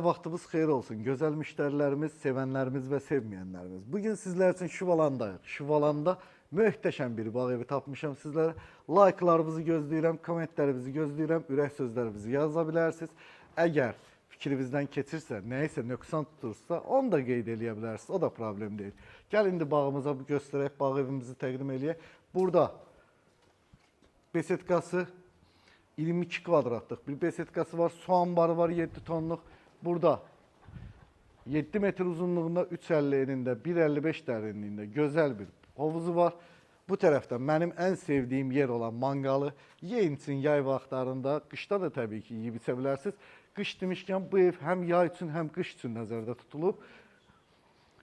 Vaxtınız xeyir olsun. Gözəl müştərilərimiz, sevənlərimiz və sevməyənlərimiz. Bugün sizlər üçün Şuvalandayıq. Şuvalanda möhtəşəm bir bağ evi tapmışam sizlərə. Like'larınızı gözləyirəm, kommentlərinizi gözləyirəm, ürək sözlərinizi yaza bilərsiniz. Əgər fikrinizdən keçirsə, nəyisə nöqsan tutursa, onu da qeyd eləyə bilərsiniz. O da problem deyil. Gəl indi bağımıza göstərək, bağ evimizi təqdim eləyək. Burada besetkası 22 kvadratlıq bir besetkası var. Su anbarı var 7 tonluq. Burada 7 metr uzunluğunda, 3,50 enində, 1,55 dərinliyində gözəl bir hovuzu var. Bu tərəfdə mənim ən sevdiyim yer olan manqalı yeyin üçün yay vaxtlarında, qışda da təbii ki yeyib içə bilərsiniz. Qış demişkən bu ev həm yay üçün, həm qış üçün nəzərdə tutulub.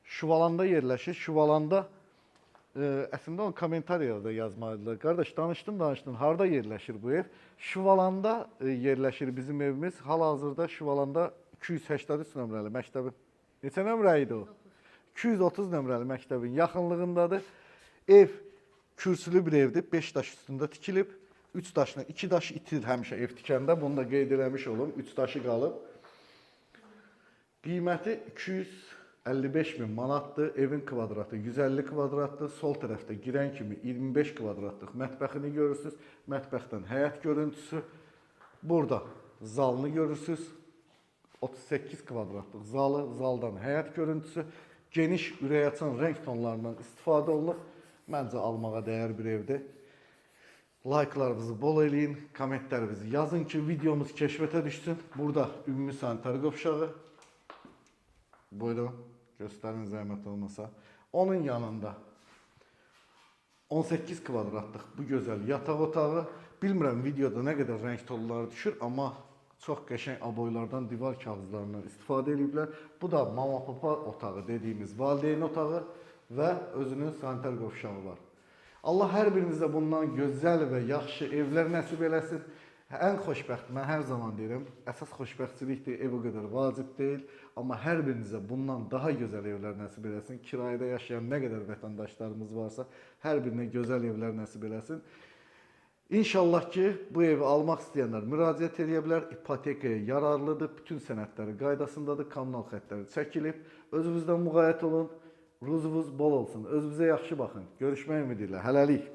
Şuvalanda yerləşir. Şuvalanda əslində onu kommentariyada da yazmalıdılar. Qardaş danışdın, danışdın. Harda yerləşir bu ev? Şuvalanda yerləşir bizim evimiz. Hal-hazırda Şuvalanda 283 nömrəli məktəbin. Neçə nömrə idi o? 230 nömrəli məktəbin yaxınlığındadır. Ev kürsülü bir evdir. 5 daş üstündə tikilib. 3 daşla 2 daş itir həmişə ev tikəndə. Bunu da qeyd eləmiş olum. 3 daşı qalıb. Qiyməti 255 min manatdır. Evin kvadratı 150 kvadratdır. Sol tərəfdə girən kimi 25 kvadratlıq mətbəxini görürsüz. Mətbəxdən həyət görüntüsü. Burada zalını görürsüz. 38 kvadratlıq zalı, zaldan həyət görüntüsü. Geniş ürək açan rəng tonlarından istifadə olunub. Məncə almağa dəyər bir evdir. Like'larınızı bol eləyin, kommentlərinizi yazın ki, videomuz keşfətə düşsün. Burada ümumi sanitar qovşağı. Buyurun, göstərin zəhmət olmasa. Onun yanında 18 kvadratlıq bu gözəl yataq otağı. Bilmirəm videoda nə qədər rəng tonları düşür, amma çox qəşəng aboylardan, divar kağızlarından istifadə ediblər. Bu da mama papa otağı dediyimiz valideyn otağı və özünün sanitar qovşağı var. Allah hər birinizə bundan gözəl və yaxşı evlər nəsib eləsin. Ən xoşbəxt, mən hər zaman deyirəm, əsas xoşbəxtçilikdir, ev o qədər vacib deyil, amma hər birinizə bundan daha gözəl evlər nəsib eləsin. Kirayədə yaşayan nə qədər vətəndaşlarımız varsa, hər birinə gözəl evlər nəsib eləsin. İnşallah ki, bu evi almaq istəyənlər müraciət edə bilər. İpotekaya yararlıdır. Bütün sənədləri qaydasındadır. Kommunal xəttləri çəkilib. Özünüzdən müğayət olun. Ruzuvuz bol olsun. Özünüzə yaxşı baxın. Görüşmək ümidi ilə. Hələlik.